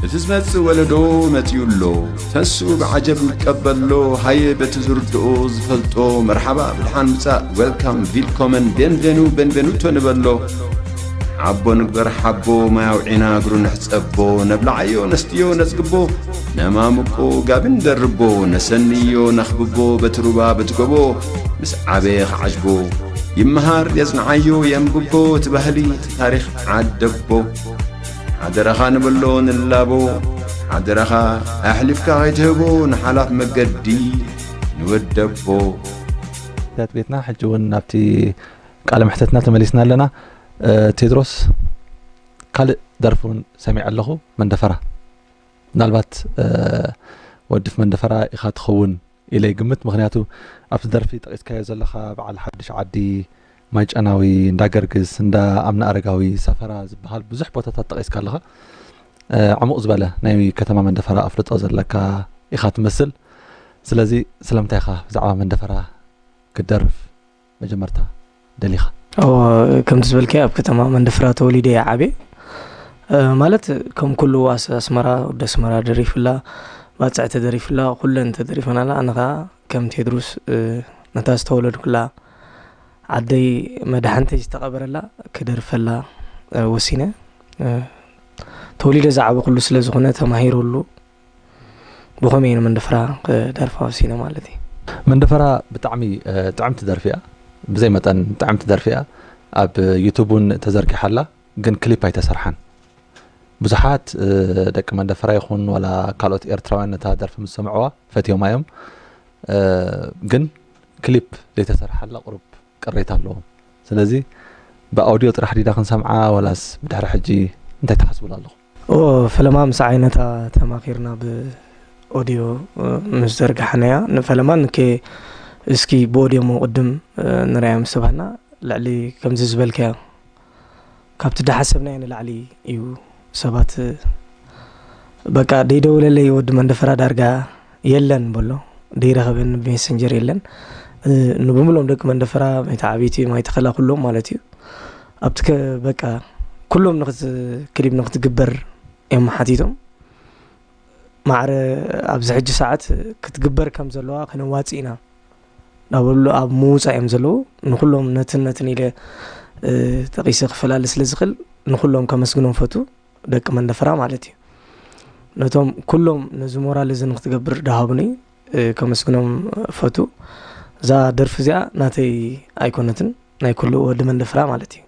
እቲ ዝመጽእ ወለዶ መጺኡ ኣሎ። ተንስኡ ብዓጀብ ንቀበሎ። ሃየ በቲ ዝርድኦ ዝፈልጦ መርሓባ ብድሓን ምጻእ፣ ዌልካም፣ ቪልኮመን፣ ቤንቬኑ፣ ቤንቬኑቶ ንበሎ። ሓቦ ንግበር ሓቦ፣ ማይ ኣውዒና እግሩ ንሕጸቦ። ነብልዓዮ ነስትዮ ነጽግቦ፣ ነማምቆ ጋቢ ንደርቦ። ነሰንዮ ነኽብቦ በቲ ሩባ በቲ ጎቦ። ምስ ዓበየ ክዓጅቦ ይመሃር የጽንዓዮ የንብቦ። እቲ ባህሊ እቲ ታሪኽ ዓደቦ። ሓደራኻ ንበሎ ንላቦ። ሓደራኻ ኣሕሊፍካ ከይትህቦ ንሓላፍ መገዲ ንወደቦ። ት ቤትና ሕጂ እውን ናብቲ ቃለ መሕተትና ተመሊስና ኣለና። ቴድሮስ፣ ካልእ ደርፊ እውን ሰሚዐ ኣለኹ፣ መንደፈራ። ምናልባት ወድፍ መንደፈራ ኢኻ ትኸውን ኢለ ይግምት። ምኽንያቱ ኣብቲ ደርፊ ጠቒስካዮ ዘለኻ በዓል ሓድሽ ዓዲ፣ ማይ ጨናዊ፣ እንዳ ገርግስ፣ እንዳ ኣምና ኣረጋዊ፣ ሰፈራ ዝበሃል ብዙሕ ቦታታት ጠቒስካ ኣለኻ። ዕሙቕ ዝበለ ናይ ከተማ መንደፈራ ኣፍልጦ ዘለካ ኢኻ ትመስል። ስለዚ ስለምንታይ ኢኻ ብዛዕባ መንደፈራ ክትደርፍ መጀመርታ ደሊኻ? እዎ፣ ከምቲ ዝበልካዮ ኣብ ከተማ መንደፈራ ተወሊደ እየ ዓብየ። ማለት ከም ኩሉ ዋስ ኣስመራ፣ ወዲ ኣስመራ ደሪፉላ፣ ባጽዕ ተደሪፉላ፣ ኩለን ተደሪፈናላ። ኣነ ኸዓ ከም ቴድሮስ ነታ ዝተወለድኩላ ዓደይ መድሓንተይ ዝተቐበረላ ክደርፈላ ወሲነ። ተወሊደ ዝዓበኹሉ ስለ ዝኾነ ተማሂረሉ ብኸመይ እየ ንመንደፈራ ክደርፋ ወሲነ ማለት እዩ። መንደፈራ ብጣዕሚ ጥዕምቲ ደርፊ እያ። ብዘይ መጠን ጥዕምቲ ደርፊ እያ። ኣብ ዩቱብ እውን ተዘርጊሓ ኣላ፣ ግን ክሊፕ ኣይተሰርሓን። ብዙሓት ደቂ መንደፈራ ይኹን ዋላ ካልኦት ኤርትራውያን ነታ ደርፊ ምስ ሰምዕዋ ፈትዮማ እዮም። ግን ክሊፕ ዘይተሰርሓላ ቁሩብ ቅሬታ ኣለዎም። ስለዚ ብኣውድዮ ጥራሕ ዲዳ ክንሰምዓ ዋላስ ብድሕሪ ሕጂ እንታይ ትሓስቡላ ኣለኹም? ፈለማ ምስ ዓይነታ ተማኺርና ብኦድዮ ምስ ዘርጋሕናያ ንፈለማ ንኬ እስኪ ብኦድዮ ሞ ቅድም ንርኣያ ምስ ተባህልና ልዕሊ ከምዚ ዝበልካዮ ካብቲ ዳሓሰብናዮ ንላዕሊ እዩ። ሰባት በቃ ደይደውለለይ ወዲ መንደፈራ ዳርጋ የለን በሎ፣ ደይረኸበኒ ብሜሰንጀር የለን። ንብምሎም ደቂ መንደፈራ ማይተዓበይቲ ማይተኸላ ኩሎም ማለት እዩ። ኣብቲ በቃ ኩሎም ክሊፕ ንክትግበር እዮም ሓቲቶም። ማዕረ ኣብዚ ሕጂ ሰዓት ክትግበር ከም ዘለዋ ከነዋፅእ ኢና እናበሉ ኣብ ምውፃእ እዮም ዘለዉ። ንኩሎም ነትን ነትን ኢለ ጠቂሰ ክፈላለ ስለ ዝኽእል ንኩሎም ከመስግኖም ፈቱ፣ ደቂ መንደፈራ ማለት እዩ። ነቶም ኩሎም ነዚ ሞራል እዚ ንክትገብር ዳሃቡኒ ከመስግኖም ፈቱ። እዛ ደርፊ እዚኣ ናተይ ኣይኮነትን፣ ናይ ኩሉ ወዲ መንደፈራ ማለት እዩ።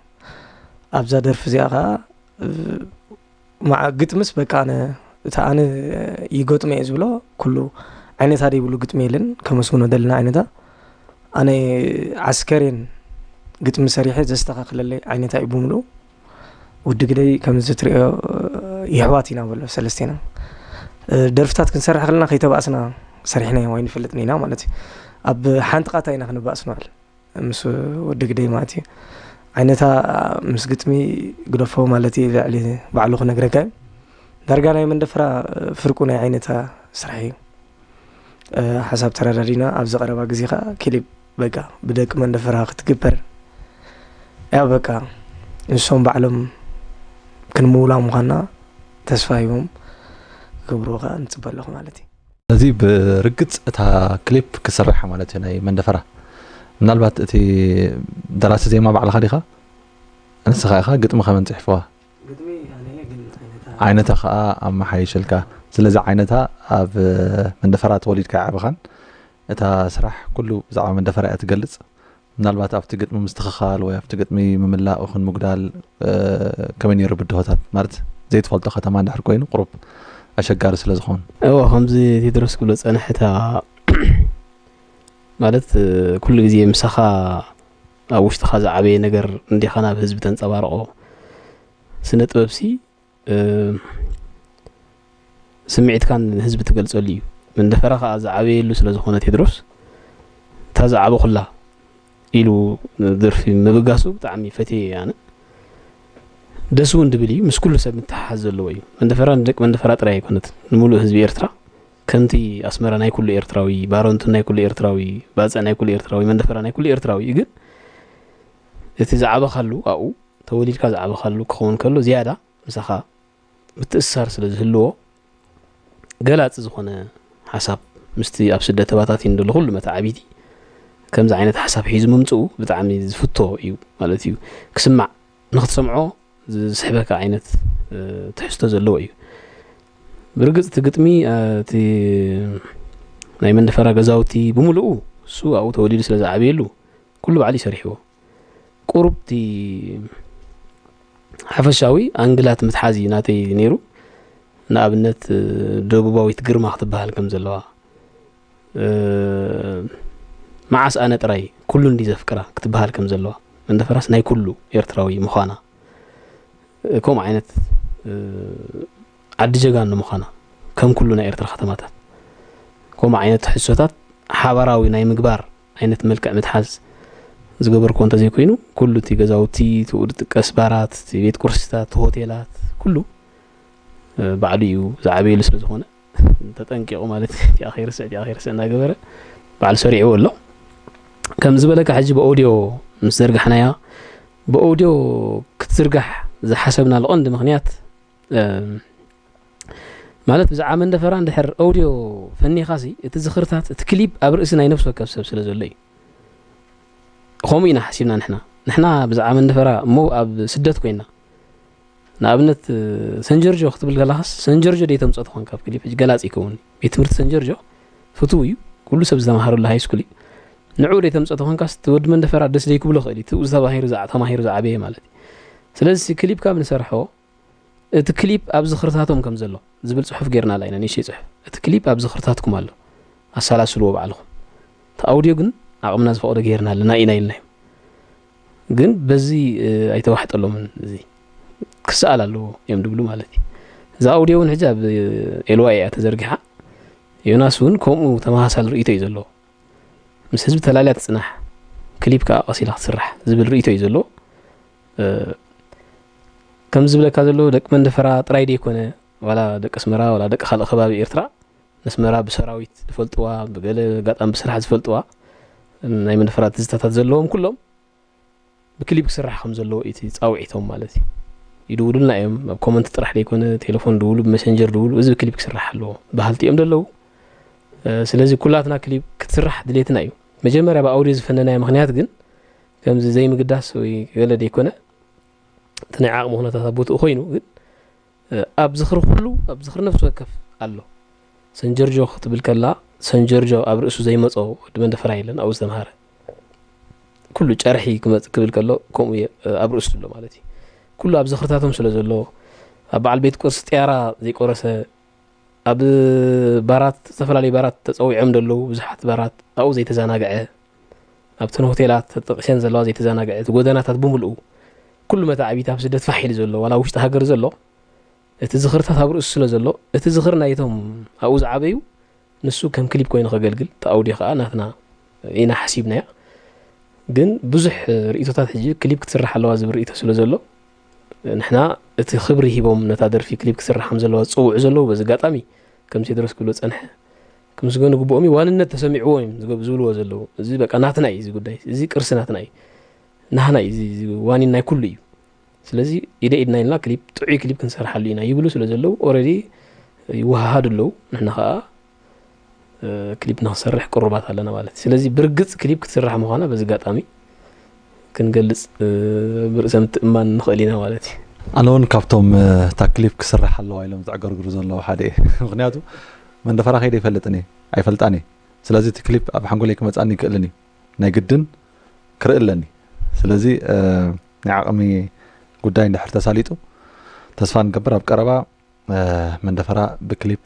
ኣብዛ ደርፊ እዚኣ ከዓ ግጥምስ በቃ ኣነ እታ ኣነ ይገጥሞ እየ ዝብሎ ኩሉ ዓይነታ ደይብሉ ግጥሚ የለን። ከመስግኖ ዘለና ዓይነታ ኣነ ዓስከሬን ግጥሚ ሰሪሐ ዘስተኻኽለለይ ዓይነታ እዩ ብምሉኡ። ውዲ ግደይ ከምዚ ትሪኦ ይሕዋት ኢና በሎ ሰለስቴና ደርፍታት ክንሰርሕ ከለና ከይተባእስና ሰሪሕናዮ ኣይንፈልጥን ኢና ማለት እዩ። ኣብ ሓንቲ ቃታ ኢና ክንባእስ ንውዕል ምስ ወዲ ግደይ ማለት እዩ። ዓይነታ ምስ ግጥሚ ግደፎ ማለት እዩ ልዕሊ ባዕሉ ክነግረካ እዩ። ዳርጋ ናይ መንደፈራ ፍርቁ ናይ ዓይነታ ስራሕ እዩ። ሓሳብ ተረዳዲና ኣብዚ ቀረባ ግዜ ከዓ ክሊፕ በቃ ብደቂ መንደፈራ ክትግበር ያው በቃ ንሶም ባዕሎም ክንምውላ ምዃንና ተስፋ ሂቦም ክገብርዎ ከዓ ንፅበ ኣለኹ ማለት እዩ። ስለዚ ብርግፅ እታ ክሊፕ ክስራሕ ማለት እዩ ናይ መንደፈራ። ምናልባት እቲ ደራሲ ዜማ ባዕልኻ ዲኻ? ንስኻ ኢኻ ግጥሚ ከመን ፅሒፍዋ? ዓይነታ ከዓ ኣመሓይሽልካ። ስለዚ ዓይነታ ኣብ መንደፈራ ተወሊድካ ይዓበኻን እታ ስራሕ ኩሉ ብዛዕባ መንደፈራ እያ ትገልፅ። ምናልባት ኣብቲ ግጥሚ ምስትኽኻል ወይ ኣብቲ ግጥሚ ምምላእ ይኹን ምጉዳል ከመይ ነይሩ ብድሆታት ማለት ዘይትፈልጦ ከተማ እንድሕር ኮይኑ ቁሩብ ኣሸጋሪ ስለ ዝኾን። እወ ከምዚ ቴድሮስ ክብሎ ዝፀንሐ እታ ማለት ኩሉ ግዜ ምሳኻ ኣብ ውሽጥኻ ዝዓበየ ነገር እንዲኻ ናብ ህዝቢ ተንፀባርቆ ስነ ጥበብሲ ስምዒትካን ንህዝቢ ትገልፀሉ እዩ። መንደፈራ ከዓ ዝዓበየሉ ስለዝኾነ ቴድሮስ እታ ዝዓበኹላ ኢሉ ደርፊ ምብጋሱ ብጣዕሚ ፈትየ ኣነ። ደስ እውን ድብል እዩ። ምስ ኩሉ ሰብ ምትሓሓዝ ዘለዎ እዩ። መንደፈራ ንደቂ መንደፈራ ጥራይ ኣይኮነትን፣ ንምሉእ ህዝቢ ኤርትራ ከምቲ ኣስመራ ናይ ኩሉ ኤርትራዊ፣ ባረንቱ ናይ ኩሉ ኤርትራዊ፣ ባጽዕ ናይ ኩሉ ኤርትራዊ፣ መንደፈራ ናይ ኩሉ ኤርትራዊ እዩ። ግን እቲ ዝዓበኻሉ ኣብኡ ተወሊድካ ዝዓበኻሉ ክኸውን ከሎ ዝያዳ ምሳኻ ምትእስሳር ስለ ዝህልዎ ገላፂ ዝኾነ ሓሳብ ምስቲ ኣብ ስደት ተባታቲን ዘሎ ኩሉ መተዓቢቲ ከምዚ ዓይነት ሓሳብ ሒዙ ምምፅኡ ብጣዕሚ ዝፍቶ እዩ ማለት እዩ። ክስማዕ፣ ንክትሰምዖ ዝስሕበካ ዓይነት ትሕዝቶ ዘለዎ እዩ። ብርግፅ እቲ ግጥሚ እቲ ናይ መንደፈራ ገዛውቲ ብምልኡ እሱ ኣብኡ ተወሊዱ ስለ ዝዓበየሉ ኩሉ ባዕሉ ይሰሪሕዎ። ቁሩብ እቲ ሓፈሻዊ ኣንግላት ምትሓዝ እዩ ናተይ ነይሩ። ንኣብነት ደቡባዊት ግርማ ክትበሃል ከም ዘለዋ፣ መዓስ ኣነ ጥራይ ኩሉ እንዲ ዘፍቅራ ክትበሃል ከም ዘለዋ፣ መንደፈራስ ናይ ኩሉ ኤርትራዊ ምዃና፣ ከምኡ ዓይነት ዓዲ ጀጋኑ ምዃና፣ ከም ኩሉ ናይ ኤርትራ ከተማታት ከምኡ ዓይነት ሕሶታት ሓባራዊ ናይ ምግባር ዓይነት መልክዕ ምትሓዝ ዝገበርኩዎ እንተዘይኮይኑ፣ ኩሉ እቲ ገዛውቲ፣ እቲ ውድጥቀስ ባራት፣ እቲ ቤት ቁርስታት፣ እቲ ሆቴላት፣ ኩሉ ባዕሉ እዩ ዝዓበየሉ ስለ ዝኾነ፣ ተጠንቂቑ ማለት እቲኣ ከይርስዕ እቲኣ ከይርስዕ እናገበረ ባዕሉ ሰሪዕዎ ኣሎ። ከም ዝበለካ ሕጂ ብኦድዮ ምስ ዘርጋሕናያ፣ ብኦድዮ ክትዝርጋሕ ዝሓሰብናሉ ቀንዲ ምኽንያት ማለት ብዛዕባ መንደፈራ እንድሕር ኦድዮ ፈኒኻሲ እቲ ዝኽርታት እቲ ክሊፕ ኣብ ርእሲ ናይ ነፍሲ ወከፍ ሰብ ስለ ዘሎ እዩ። ከምኡ ኢና ሓሲብና ንሕና ንሕና ብዛዕባ መንደፈራ እሞ ኣብ ስደት ኮይና ንኣብነት ሰንጀርጆ ክትብል ከላኻስ ሰንጀርጆ ደይ ተምፀ ትኾን ካብ ክሊፕ ገላፂ ይከውን። ቤት ትምህርቲ ሰንጀርጆ ፍትው እዩ፣ ኩሉ ሰብ ዝተማሃረሉ ሃይ ስኩል እዩ። ንዑ ደይ ተምፀ ተኾንካስ እቲ ወዲ መንደፈራ ደስ ደይ ክብሎ ክእል እዩ። ትብኡ ዝተባሂሩ ተማሂሩ ዝዓበየ ማለት እዩ። ስለዚ ክሊፕ ካብ ንሰርሖ እቲ ክሊፕ ኣብ ዝኽርታቶም ከም ዘሎ ዝብል ጽሑፍ ጌርናላ ኢና፣ ንእሽተይ ጽሑፍ። እቲ ክሊፕ ኣብ ዝኽርታትኩም ኣሎ፣ ኣሰላስልዎ ባዕልኹም። እቲ ኣውድዮ ግን ዓቕምና ዝፈቕዶ ጌርና ኣለና ኢና ኢልናዮም። ግን በዚ ኣይተዋሕጠሎምን፣ እዚ ክሰኣል ኣለዎ እዮም ድብሉ ማለት እዩ። እዚ ኣውድዮ እውን ሕጂ ኣብ ኤልዋይ እያ ተዘርጊሓ። ዮናስ እውን ከምኡ ተመሳሳሊ ርእይቶ እዩ ዘለዎ። ምስ ህዝቢ ተላልያ ትጽናሕ፣ ክሊፕ ከኣ ቀስ ኢላ ክትስራሕ ዝብል ርእይቶ እዩ ዘለዎ። ከም ዝብለካ ዘሎ ደቂ መንደፈራ ጥራይ ደይኮነ፣ ዋላ ደቂ ኣስመራ ዋላ ደቂ ካልእ ከባቢ ኤርትራ፣ ነስመራ ብሰራዊት ዝፈልጥዋ፣ ብገለ ኣጋጣሚ ብስራሕ ዝፈልጥዋ፣ ናይ መንደፈራ ትዝታታት ዘለዎም ኩሎም ብክሊፕ ክስራሕ ከም ዘለዎ እቲ ጻውዒቶም ማለት እዩ። ይድውሉልና እዮም፣ ኣብ ኮመንት ጥራሕ ደይኮነ፣ ቴሌፎን ድውሉ፣ ብመሰንጀር ድውሉ፣ እዚ ብክሊፕ ክስራሕ ኣለዎ በሃልቲ እዮም ዘለዉ። ስለዚ ኩላትና ክሊፕ ክትስራሕ ድሌትና እዩ። መጀመርያ ብኣውድዮ ዝፈነናዮ ምኽንያት ግን ከምዚ ዘይምግዳስ ወይ ገለ ደይኮነ፣ እቲ ናይ ዓቕሚ ኩነታት ኣብ ቦትኡ ኮይኑ፣ ግን ኣብ ዝኽሪ ኩሉ፣ ኣብ ዝኽሪ ነፍሲ ወከፍ ኣሎ። ሰንጀርጆ ክትብል ከላ፣ ሰንጀርጆ ኣብ ርእሱ ዘይመጾ ወዲ መንደፈራ የለን፣ ኣብኡ ዝተምሃረ። ኩሉ ጨርሒ ክመጽእ ክብል ከሎ፣ ከምኡ እየ ኣብ ርእሱ ዘሎ ማለት እዩ። ኩሉ ኣብ ዝኽርታቶም ስለ ዘሎ፣ ኣብ በዓል ቤት ቁርሲ ጥያራ ዘይቆረሰ፣ ኣብ ባራት፣ ዝተፈላለዩ ባራት ተጸዊዖም ዘለዉ ብዙሓት ባራት ኣብኡ ዘይተዘናግዐ፣ ኣብተን ሆቴላት ተጠቒሰን ዘለዋ ዘይተዘናግዐ፣ እቲ ጎደናታት ብምልኡ ኩሉ መተዓቢቲ ኣብ ስደት ፋሕ ኢሉ ዘሎ፣ ዋላ ኣብ ውሽጢ ሃገር ዘሎ፣ እቲ ዝኽርታት ኣብ ርእሱ ስለ ዘሎ፣ እቲ ዝኽሪ ናይቶም ኣብኡ ዝዓበዩ ንሱ ከም ክሊፕ ኮይኑ ከገልግል፣ እቲ ኣውድዮ ከኣ ናትና ኢና ሓሲብናያ። ግን ብዙሕ ርእይቶታት ሕጂ ክሊፕ ክትስራሕ ኣለዋ ዝብል ርእይቶ ስለ ዘሎ፣ ንሕና እቲ ክብሪ ሂቦም ነታ ደርፊ ክሊፕ ክትስራሕ ከም ዘለዋ ዝጽውዑ ዘለዉ፣ በዚ ኣጋጣሚ ከም ቴድሮስ ክብሎ ጸንሐ፣ ክምስገኑ ግብኦም እዩ። ዋንነት ተሰሚዕዎም እዮም ዝገብ-፣ ዝብልዎ ዘለዉ። እዚ በቃ ናትና እዩ እዚ ጉዳይ፣ እዚ ቅርሲ ናትና እዩ፣ ናህና እዩ፣ እዚ፣ እዚ ዋኒን ናይ ኩሉ እዩ። ስለዚ ኢደ ኢድና ኢልና ክሊፕ፣ ጥዑይ ክሊፕ ክንሰርሓሉ ኢና ይብሉ ስለ ዘለዉ፣ ኦረዲ ይወሃሃዱ ኣለዉ። ንሕና ከኣ ክሊፕ ንክሰርሕ ቅሩባት ኣለና ማለት እዩ። ስለዚ ብርግጽ ክሊፕ ክትስራሕ ምዃና በዚ ኣጋጣሚ ክንገልጽ ብርእሰ ምትእምማን ንኽእል ኢና ማለት እዩ። ኣነ እውን ካብቶም እታ ክሊፕ ክስራሕ ኣለዋ ኢሎም ዘዕገርግሩ ዘለዉ ሓደ እየ። ምኽንያቱ መንደፈራ ከይደ ይፈልጥን እየ፣ ኣይፈልጣን እየ። ስለዚ እቲ ክሊፕ ኣብ ሓንጎለይ ክመጽኣኒ ይክእልን እዩ። ናይ ግድን ክርኢ ኣለኒ። ስለዚ ናይ ዓቕሚ ጉዳይ እንድሕር ተሳሊጡ ተስፋ ንገብር ኣብ ቀረባ መንደፈራ ብክሊፕ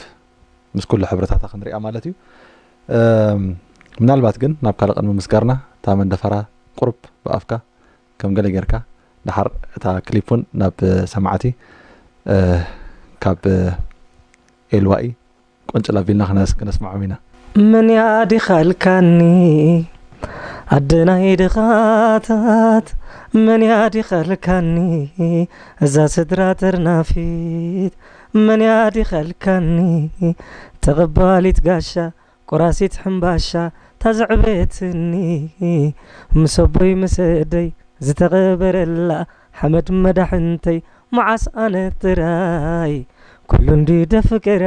ምስ ኩሉ ሕብርታታ ክንሪኣ ማለት እዩ። ምናልባት ግን ናብ ካልእ ቅድሚ ምስጋርና እታ መንደፈራ ቁሩብ ብኣፍካ ከም ገለ ጌርካ ድሓር እታ ክሊፕ እውን ናብ ሰማዕቲ ካብ ኤልዋኢ ቆንጭል ኣቢልና ክነስ-፣ ክነስምዖም ኢና። መን ያዲኻልካኒ ኣደናይ ድኻታት፣ መን ያዲኻልካኒ እዛ ስድራ ተርናፊት፣ መን ያዲኻልካኒ ተቐባሊት ጋሻ፣ ቆራሲት ሕምባሻ ታዘዕበትኒ፣ ምስ ኣቦይ ምስ ኣደይ ዝተቐበረላ ሓመድ መዳሕንተይ፣ መዓስ ኣነ ጥራይ ኩሉ እንዲ ደፍቅራ፣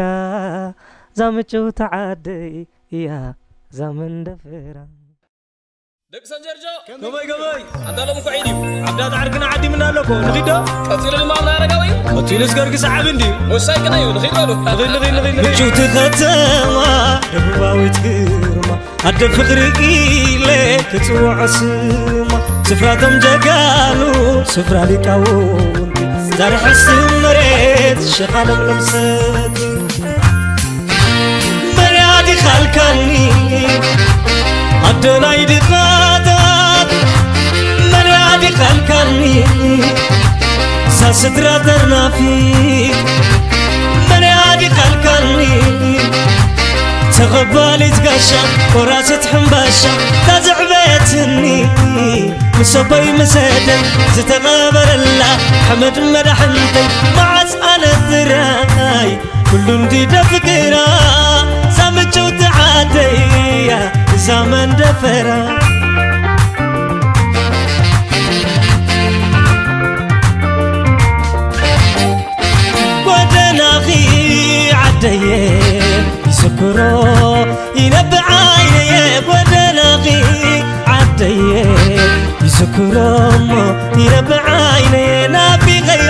ዛምጭውቲ ዓደይ እያ ዛመንደፈራ። ደቂ ሰንጀርጆ፣ ከመይ ከመይ? ኣንታ ሎም እኮ ዒድ እዩ። ዓዳ ዳዕር ግን ዓዲምና ኣሎ እኮ። ንኺዶ? ቀጺሉ ድማ ኣብነ ኣረጋዊ እዩ። ቀጺሉስ ገርግስ ዓቢ እንድዩ። ወሳኝ ቅነ እዩ። ንኺድ በሉ። ንኺድ፣ ንኺድ፣ ንኺድ፣ ንኺድ። ምጭውቲ ከተማ ደቡባዊት ግርማ ኣደ ፍቕሪ ኢለ ክጽውዖ ስማ ስፍራቶም ጀጋኑ ስፍራ ሊቃውንቲ ዛርሕስቲ መሬት ሸኻ ለምለም ሰቲ መን ያዲኻልካኒ ኣደናይ ድኻታት መን ያዲኻልካኒ እዛ ስድራ ተናፊ መን ያዲኻልካኒ ተቐባሊት ጋሻ ቆራስት ሕምባሻ ታዝዕበትኒ ምሰበይ ምሰደን ዝተቐበረላ ሓመድ መዳሕንተይ መዓስ ኣነ ጥራይ ኩሉ እንዲ ደፍቅራ እዛ ምጭውቲ ዓደያ እዛ መንደፈራ ጎደናኺ ዓደየ ይዝክሮ ይነብዕ ዓይነየ ጎደናኺ ዓደየ ይዝክሮ እሞ ይነብዕ ዓይነየ ናፊቐዮ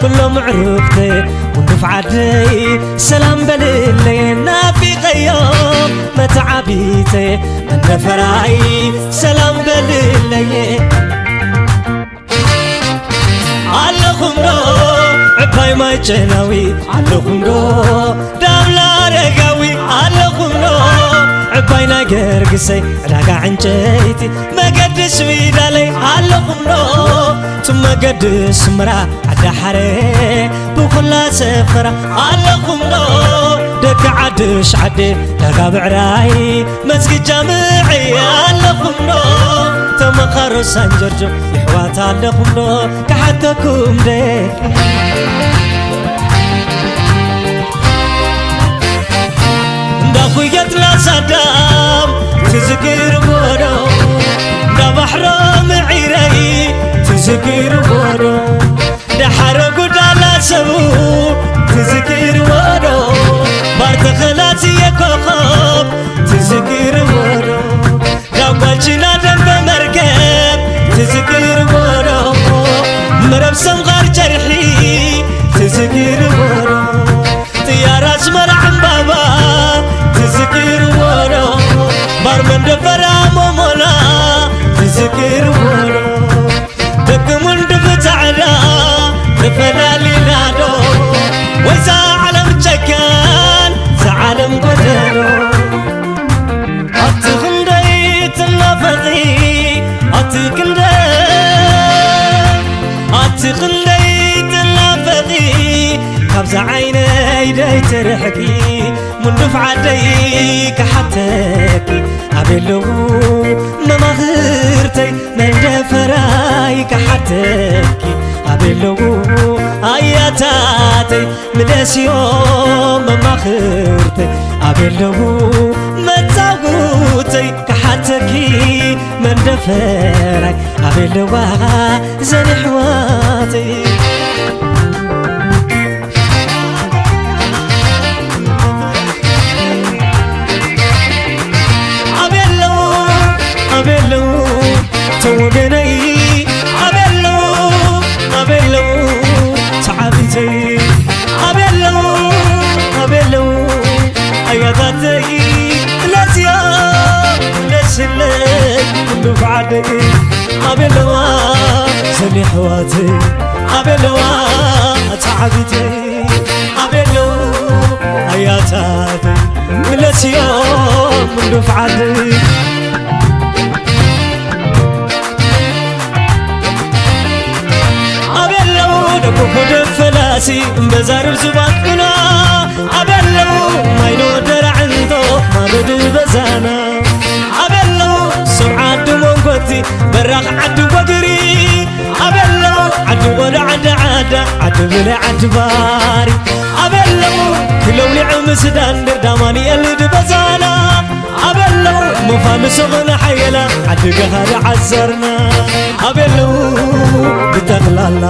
ኩሎም ዕሩኽተየ ጉንዱፍ ዓደይ ሰላም በልለየ ናፊቐዮ መተዓቢተየ መንደፈራይ ሰላም በልለየ ኣለኹምዶ ዕባይ ማይ ጨናዊ ኣለኹምዶ ዳብላ ኣረጋዊ ኣለኹምዶ ዕባይ ናይ ገርግሰይ ዕዳጋ ዕንጨይቲ መገዲ ስዊዳለይ ኣለኹምዶ ቱ መገዲ ስምራ ኣዳሓረ ብኹላ ሰፈራ ኣለኹምዶ ደቂ ዓድሽ ዓዲ ዳጋ ብዕራይ መስጊድ ጃምዒ ኣለኹምዶ ተመኻሮ ሳንጀርጆ ይሕዋት ኣለኹምዶ ክሓተኩም ደ እንዳኹየትና ሳዳም ትዝክር ወዶ እንዳባሕሮ ምዒረይ ትዝክር ወዶ ደሓረ ጉዳላ ሰቡ ትዝክር ወዶ ባርተኸላት የኮኸብ ትዝክር ወዶ ዳጓልችና ደንበ መርከብ ትዝክር ወዶ መረብ ሰምኻር ጨርሒ ትዝክር ወዶ ጥያራ ኣስመራ ዕምባባ ትዝክር ወዶ ባር መንደፈራ ሞሞና ትዝክር ወዶ ደቂ ሙንድፍ ጻዕዳ ተፈላሊና ዶ ወይዛ ዓለም ጨካን ዝዓለም ጎደሎ ኣቲ ክንደይ ትናፈቒ ኣቲ ክንደይ ኣቲ ክንደይ ትናፈቒ ካብዛ ዓይነይ ደይ ትርሕቂ ሙንዱፍ ዓደይ ክሓተኪ ኣበይ ኣለዉ መማኽርተይ መንደፈራይ ክሓተኪ ኣበይ ኣለዉ ኣያታተይ ምለስዮ መማኽርተይ ኣበይ ኣለዉ መጻጉተይ ክሓተኪ መንደፈራይ ኣበይ ኣለዋ ዘን ኣሕዋተይ ኣበይ ኣለዉ ኣበይ ኣለዉ ተወገነይ ኣበይ ኣለዉ ኣበይ ኣለዉ ተዓቢተይ ኣበይ ኣለዉ ኣበይ ኣለዉ ኣያታተይ ለዝያ ለስለይ ኩሉ ብዓደይ ኣበይ ኣለዋ ዘን ኣሕዋተይ ኣበይ ኣለዋ ተዓቢተይ ኣበይ ኣለዉ ኣያታተይ ምለስዮም እንዱፍ ዓደይ ኣበይ ኣለዉ ደቁ ኩደ ፈላሲ እምበዛርብ ዝባቅና ኣበይ ኣለዉ ማይኖ ደራዕንቶ ማበድ በዛና ኣበይ ኣለዉ ሰብ ዓዲ መንጎቲ በራኽ ዓዲ ወግሪ ኣበይ ኣለዉ ዓዲ ወደ ዓዲ ዓዳ ዓዲ ብለ ዓዲ ባሪ ኣበይ ኣለዉ ክለውሊዕ ምስ ዳንድር ዳማንኤል ድበዛና ኣበይ ኣለዉ መፋልሶ ኾነ ሓየላ ዓዲ ገሃሪ ዓዘርና ኣበይ ኣለዉ ብጠቕላላ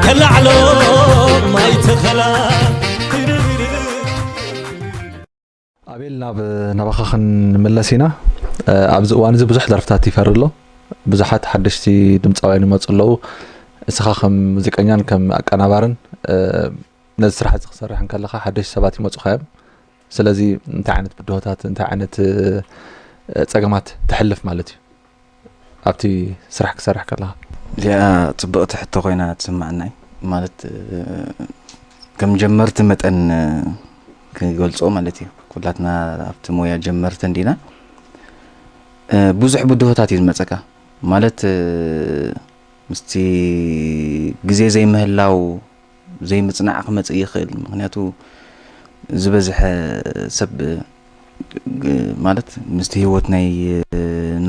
ከላዕሎ ማይ ተኸላ ኣቤል፣ ናብ ናባኻ ክንምለስ ኢና። ኣብዚ እዋን እዚ ብዙሕ ደርፍታት ይፈሪ ኣሎ። ብዙሓት ሓደሽቲ ድምፃውያን ይመፁ ኣለዉ። እስኻ ከም ሙዚቀኛን ከም ኣቀናባርን ነዚ ስራሕ እዚ ክሰርሕ እንከለኻ ሓደሽቲ ሰባት ይመፁኻ እዮም። ስለዚ እንታይ ዓይነት ብድሆታት፣ እንታይ ዓይነት ጸገማት ተሕልፍ ማለት እዩ ኣብቲ ስራሕ ክሰርሕ ከለኻ? እዚኣ ፅብቕቲ ሕቶ ኮይና ትስማዕና እዩ። ማለት ከም ጀመርቲ መጠን ክገልፆ ማለት እዩ። ኩላትና ኣብቲ ሞያ ጀመርቲ እንዲና። ብዙሕ ብድሆታት እዩ ዝመፀካ። ማለት ምስቲ ግዜ ዘይምህላው፣ ዘይምፅናዕ ክመፅእ ይኽእል። ምክንያቱ ዝበዝሐ ሰብ ማለት ምስቲ ህይወት ናይ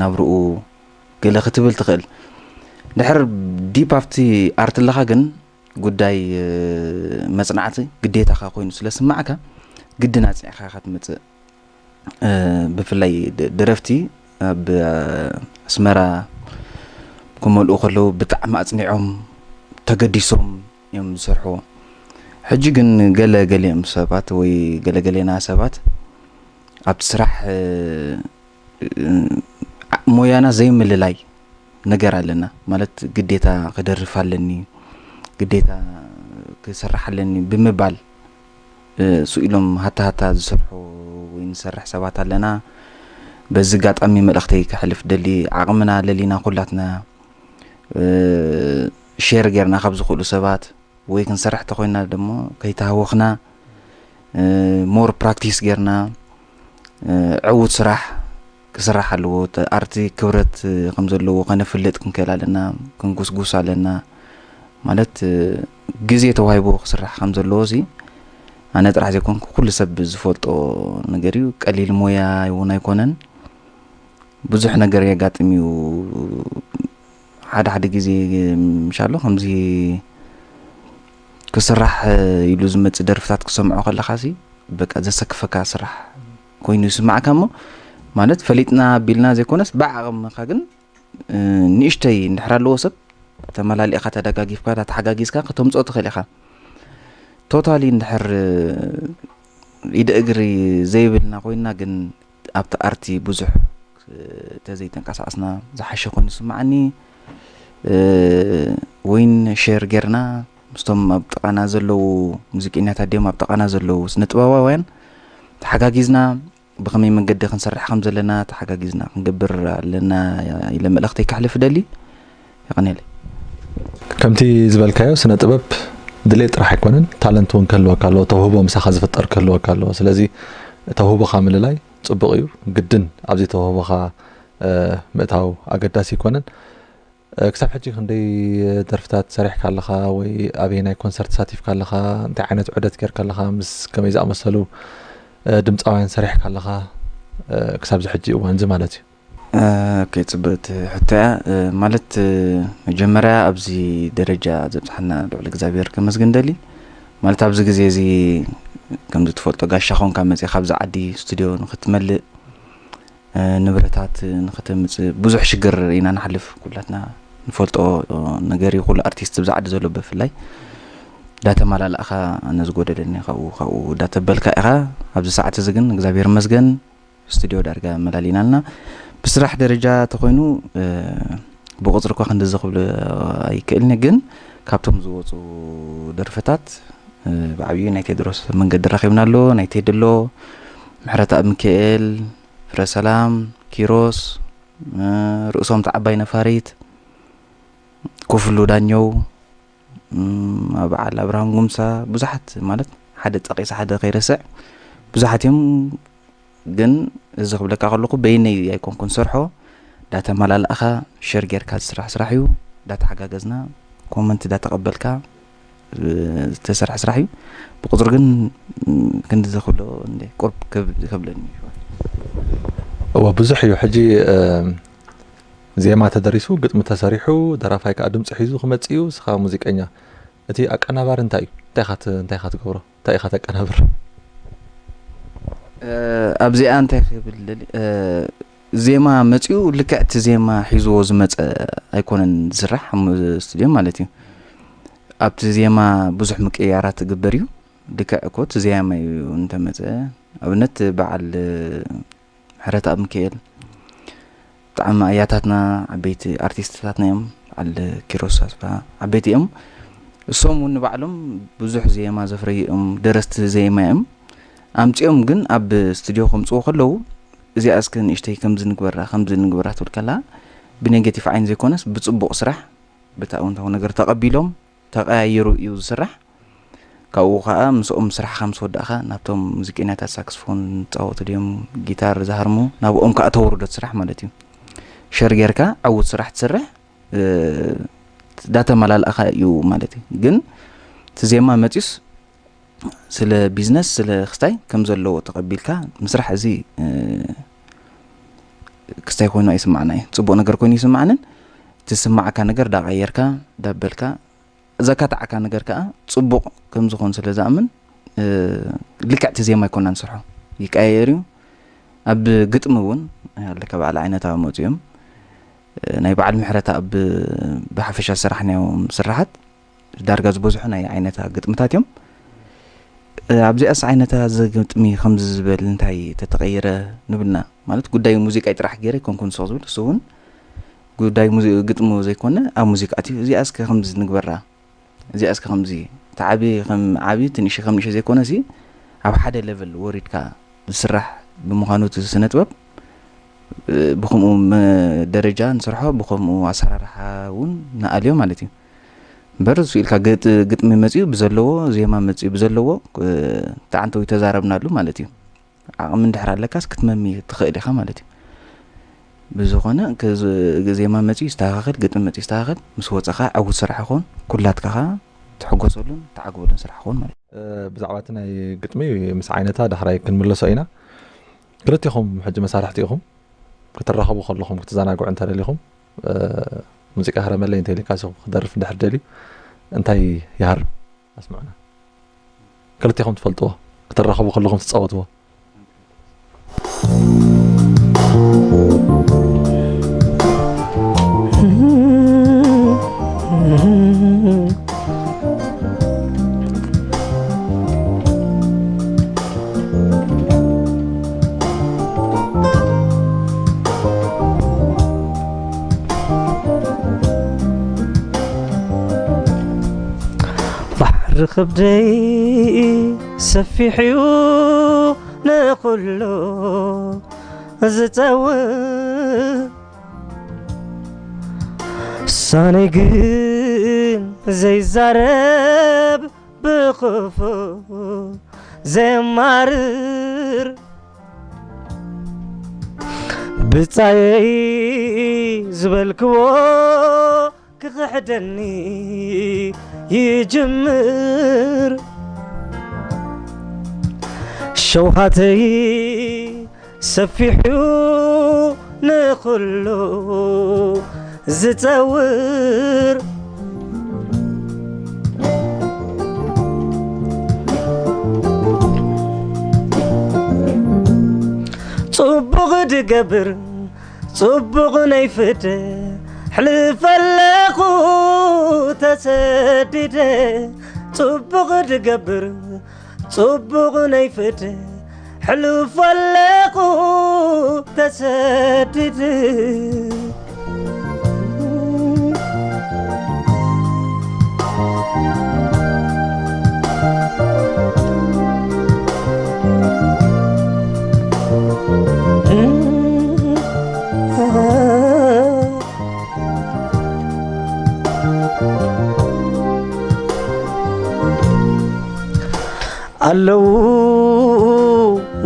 ናብርኡ ገለ ክትብል ትኽእል። ድሕር ዲፕ ኣብቲ ኣርት ኣለኻ ግን ጉዳይ መፅናዕቲ ግዴታኻ ኮይኑ ስለ ስማዕካ ግድን ኣፅኒዕኻ ኢኻ ትመፅእ። ብፍላይ ደረፍቲ ኣብ ኣስመራ ክመልኡ ከለዉ ብጣዕሚ ኣፅኒዖም ተገዲሶም እዮም ዝሰርሕዎ። ሕጂ ግን ገለ ገሊኦም ሰባት ወይ ገለገሌና ሰባት ኣብቲ ስራሕ ሞያና ዘይምልላይ ነገር ኣለና። ማለት ግዴታ ክደርፍ ኣለኒ፣ ግዴታ ክሰርሕ ኣለኒ ብምባል ስኢሎም ሃታ ሃታ ዝሰርሑ ወይ ንሰርሕ ሰባት ኣለና። በዚ ኣጋጣሚ መልእኽተይ ከሕልፍ ደሊ፣ ዓቕምና ለሊና ኩላትና ሼር ጌርና ካብ ዝኽእሉ ሰባት ወይ ክንሰርሕ ተኮይና ደሞ ከይተሃወኽና ሞር ፕራክቲስ ጌርና ዕዉት ስራሕ ክስራሕ ኣለዎ። ኣርቲ ክብረት ከም ዘለዎ ከነፍልጥ ክንክእል ኣለና፣ ክንጉስጉስ ኣለና። ማለት ግዜ ተዋሂብዎ ክስራሕ ከም ዘለዎ ሲ ኣነ ጥራሕ ዘይኮንኩ ኩሉ ሰብ ዝፈልጦ ነገር እዩ። ቀሊል ሞያ እውን ኣይኮነን። ብዙሕ ነገር የጋጥም እዩ። ሓደ ሓደ ግዜ ምሻሎ ከምዚ ክስራሕ ኢሉ ዝመፅእ ደርፍታት ክሰምዖ ከለኻ ሲ በቃ ዘሰክፈካ ስራሕ ኮይኑ ይስማዕካ። እሞ ማለት ፈሊጥና ኣቢልና ዘይኮነስ ብዓቕምኻ ግን ንእሽተይ እንድሕር ኣለዎ ሰብ ተመላሊእኻ ተደጋጊፍካ ተተሓጋጊዝካ ከተምፅኦ ትኽእል ኢኻ። ቶታሊ እንድሕር ኢደ እግሪ ዘይብልና ኮይና ግን ኣብቲ ኣርቲ ብዙሕ ተዘይተንቀሳቐስና ዝሓሸ ኮይኑ ይስምዓኒ። ወይን ሼር ጌርና ምስቶም ኣብ ጥቓና ዘለዉ ሙዚቀኛታት ድዮም ኣብ ጥቓና ዘለዉ ስነ ጥበባውያን ተሓጋጊዝና ብኸመይ መንገዲ ክንሰርሕ ከም ዘለና ተሓጋጊዝና ክንገብር ኣለና ኢለ መልእኽተይ ከሕልፍ እደሊ። የቐንየለይ። ከምቲ ዝበልካዮ ስነ ጥበብ ድሌት ጥራሕ ኣይኮነን፣ ታለንት እውን ክህልወካ ኣለዎ፣ ተውህቦ ምሳኻ ዝፍጠር ክህልወካ ኣለዎ። ስለዚ ተውህቦኻ ምልላይ ፅቡቕ እዩ፣ ግድን ኣብዚ ተውህቦኻ ምእታው ኣገዳሲ ኣይኮነን። ክሳብ ሕጂ ክንደይ ደርፍታት ሰሪሕካ ኣለኻ ወይ ኣበየናይ ኮንሰርት ተሳቲፍካ ኣለኻ? እንታይ ዓይነት ዑደት ጌርካ ኣለኻ? ምስ ከመይ ዝኣመሰሉ ድምፃውያን ሰሪሕካ ኣለኻ? ክሳብዚ ሕጂ እዋን እዚ ማለት እዩ። ኦኬ፣ ፅብቕቲ ሕቶ እያ። ማለት መጀመርያ ኣብዚ ደረጃ ዘብፅሓና ልዑል እግዚኣብሔር ከመስግን ደሊ። ማለት ኣብዚ ግዜ እዚ ከምዚ ትፈልጦ ጋሻ ኮንካ መፂኻ ኣብዚ ዓዲ ስቱድዮ ንክትመልእ ንብረታት ንክተምፅእ ብዙሕ ሽግር ኢና ንሓልፍ። ኩላትና ንፈልጦ ነገር እዩ። ኩሉ ኣርቲስት ብዛ ዓዲ ዘሎ ብፍላይ እንዳተመላላእኻ ነዚ ጎደለኒ ካብኡ ካብኡ እንዳተበልካ ኢኻ። ኣብዚ ሰዓት እዚ ግን እግዚኣብሔር ይመስገን ስቱድዮ ዳርጋ መላሊና ኣለና። ብስራሕ ደረጃ ተኮይኑ ብቁፅሪ እኳ ክንድዚ ክብል ኣይክእልኒ፣ ግን ካብቶም ዝወፁ ደርፍታት ብዓብዩ ናይ ቴድሮስ መንገዲ ረኪብና ኣሎ፣ ናይ ቴዲ ኣሎ፣ ምሕረተኣብ ሚካኤል፣ ፍረሰላም፣ ኪሮስ፣ ርእሶም ተዓባይ ነፋሪት፣ ኩፍሉ ዳኘው፣ በዓል ኣብርሃም ጉምሳ፣ ብዙሓት ማለት ሓደ ጠቂሰ ሓደ ከይረስዕ ብዙሓት እዮም። ግን እዚ ክብለካ ከለኹ በይነይ ኣይኮንኩን ሰርሖ፣ እንዳተመላላእኻ ሸር ጌርካ ዝስራሕ ስራሕ እዩ። እንዳተሓጋገዝና ኮመንት እንዳተቐበልካ ዝተሰርሐ ስራሕ እዩ። ብቁፅሪ ግን ክንድዚ ክብሎ እንደ ቁርብ ከብለኒ። እወ፣ ብዙሕ እዩ። ሕጂ ዜማ ተደሪሱ፣ ግጥሚ ተሰሪሑ፣ ደራፋይ ከዓ ድምፂ ሒዙ ክመፅእ እዩ። ንስኻ ሙዚቀኛ፣ እቲ ኣቀናባሪ እንታይ እዩ? እንታይ ኢኻ ት- እንታይ ኢኻ ትገብሮ? እንታይ ኢኻ ተቀናብር? ኣብዚኣ እንታይ ክብል ደሊ ዜማ መፂኡ ልክዕ እቲ ዜማ ሒዝዎ ዝመፀ ኣይኮነን ዝስራሕ ኣብ ስቱድዮ ማለት እዩ። ኣብቲ ዜማ ብዙሕ ምቅያራት ትግበር እዩ። ልክዕ እኮ እቲ ዜማ እዩ እንተመፀ ኣብነት በዓል ምሕረተኣብ ሚካኤል፣ ብጣዕሚ ኣያታትና፣ ዓበይቲ ኣርቲስትታትና እዮም። በዓል ኪሮስ ኣስፋ ዓበይቲ እዮም። እሶም እውን ንባዕሎም ብዙሕ ዜማ ዘፍረዩ እዮም፣ ደረስቲ ዜማ እዮም። ኣምጺኦም ግን ኣብ ስቱድዮ ከምጽዎ ከለዉ፣ እዚኣ እስከ ንእሽተይ ከምዚ ንግበራ፣ ከምዚ ንግበራ ትብል ከላ፣ ብኔጌቲቭ ዓይኒ ዘይኮነስ ብጽቡቕ ስራሕ፣ ብቲ ኣወንታዊ ነገር ተቐቢሎም፣ ተቐያይሩ እዩ ዝስራሕ። ካብኡ ከኣ ምስኦም ስራሕኻ ምስ ወዳእካ፣ ናብቶም ሙዚቀኛታት ሳክስፎን ዝጻወቱ ድዮም፣ ጊታር ዝሃርሙ፣ ናብኦም ከኣ ተውርዶ እቲ ስራሕ ማለት እዩ። ሸር ጌርካ ዕዉት ስራሕ ትሰርሕ፣ እ፣ ዳተመላልኣኻ እዩ ማለት እዩ። ግን እቲ ዜማ መጺዩስ ስለ ቢዝነስ፣ ስለ ክስታይ ከም ዘለዎ ተቐቢልካ ምስራሕ፣ እዚ፣ እ፣ ክስታይ ኮይኑ ኣይስማዕና እዩ። ጽቡቕ ነገር ኮይኑ ይስማዕንን፣ እቲ ዝስማዓካ ነገር ዳቐየርካ፣ ዳበልካ፣ ዘካትዓካ ነገር ከኣ ጽቡቕ ከም ዝኾን ስለ ዝኣምን፣ እ፣ ልክዕ እቲ ዜማ ኣይኮናን ንሰርሖ። ይቀያየር እዩ። ኣብ ግጥሚ እውን ኣለካ በዓል ዓይነታ መጺኦም። እ፣ ናይ በዓል ምሕረተኣብ ብሓፈሻ ዝሰራሕናዮም ስራሓት ዳርጋ ዝበዝሑ ናይ ዓይነታ ግጥምታት እዮም። እ፣ ኣብዚኣስ ዓይነታ እዚ ግጥሚ ከምዚ ዝበል እንታይ ተተቐየረ ንብልና? ማለት ጉዳይ ሙዚቃ ጥራሕ ገይረ ኣይኮንኩን ንስኹ ዝብል፣ እሱ እውን ጉዳይ ሙዚ-፣ ግጥሙ ዘይኮነ ኣብ ሙዚቃ ኣትዩ፣ እዚኣ እስከ ከምዚ ንግበራ፣ እዚኣ እስከ ከምዚ፣ እቲ ዓቢ ከም ዓቢ፣ እቲ ንእሽተይ ከም ንእሽተይ ዘይኮነ ሲ፣ ኣብ ሓደ ሌቨል ወሪድካ ዝስራሕ ብምዃኑ እቲ ስነ ጥበብ፣ እ፣ ብኸምኡ መ-፣ ደረጃ ንሰርሖ፣ ብኸምኡ ኣሰራርሓ እውን ንኣልዮ ማለት እዩ። እምበር እሱ ኢልካ ገጥ-፣ ግጥሚ መጺኡ ብዘለዎ፣ ዜማ መጺኡ ብዘለዎ፣ እ፣ ተዓንተው ይተዛረብናሉ ማለት እዩ። ዓቕሚ እንድሕር ኣለካስ ክትመሚ ትኽእል ኢኻ ማለት እዩ። ብዝኾነ፣ ከዚ ዜማ መጺኡ ይስተኻኸል፣ ግጥሚ መጺኡ ይስተኻኸል፣ ምስ ወጸኻ ዕዉት ስራሕ ይኾን፣ ኩላትካ ኸኣ ትሕጎሰሉን ትዓግበሉን ስራሕ ይኾን ማለት እዩ። እ፣ ብዛዕባ እቲ ናይ ግጥሚ ምስ ዓይነታ ዳሕራይ ክንምለሶ ኢና። ክልቴኹም ሕጂ መሳርሕቲ ኢኹም። ክትራኸቡ ከለኹም ክትዘናግዑ እንተ ደሊኹም፣ እ፣ ሙዚቃ ህረመለይ እንተ ኢልካ፣ ንስኹም ክደርፍ እንድሕር ደልዩ፣ እንታይ ይሃርም? ኣስምዑና። ክልቴኹም ትፈልጥዎ፣ ክትራኸቡ ከለኹም ትጻወትዎ። ባሕሪ ክብደይ ሰፊሕ እዩ ንኹሉ ዝጸውር፣ ሳነይ ግን ዘይዛረብ ብኽፉእ ዘየማርር፣ ብጻየይ ዝበልክዎ ክኽሕደኒ ይጅምር። ሸውሃተይ ሰፊሑ ንኹሉ ዝጸውር፣ ጽቡቕ ድገብር ጽቡቕ ነይፍደ፣ ሕልፍ ኣለኹ ተሰዲደ። ጽቡቕ ድገብር ጽቡቕ ነይፍደ፣ ሕልፍ ኣለኹ ተሰዲደ። ኣለዉ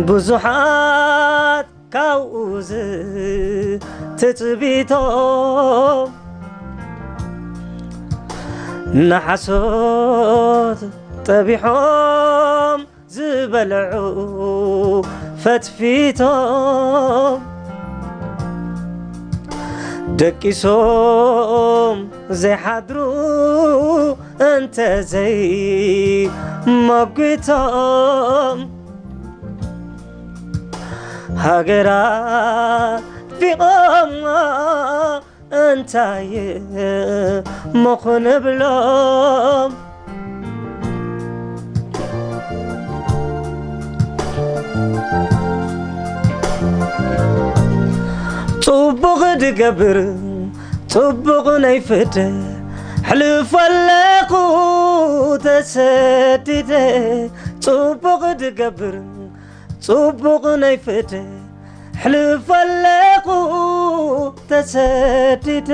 ብዙሓት ካብኡ ዝትጽቢቶም ንሓሶት ጠቢሖም ዝበልዑ ፈትፊቶም ደቂሶም ዘይሓድሩ እንተዘይመጒቶም ሃገር ኣጥፊቖማ እንታይ እሞ ክንብሎም? ጽቡቕ ድገብር ጽቡቕ ናይ ፍደ ሕልፍ ኣለኹ ተሰዲደ። ጽቡቕ ድገብር ጽቡቕ ናይ ፍደ ሕልፍ ኣለኹ ተሰዲደ።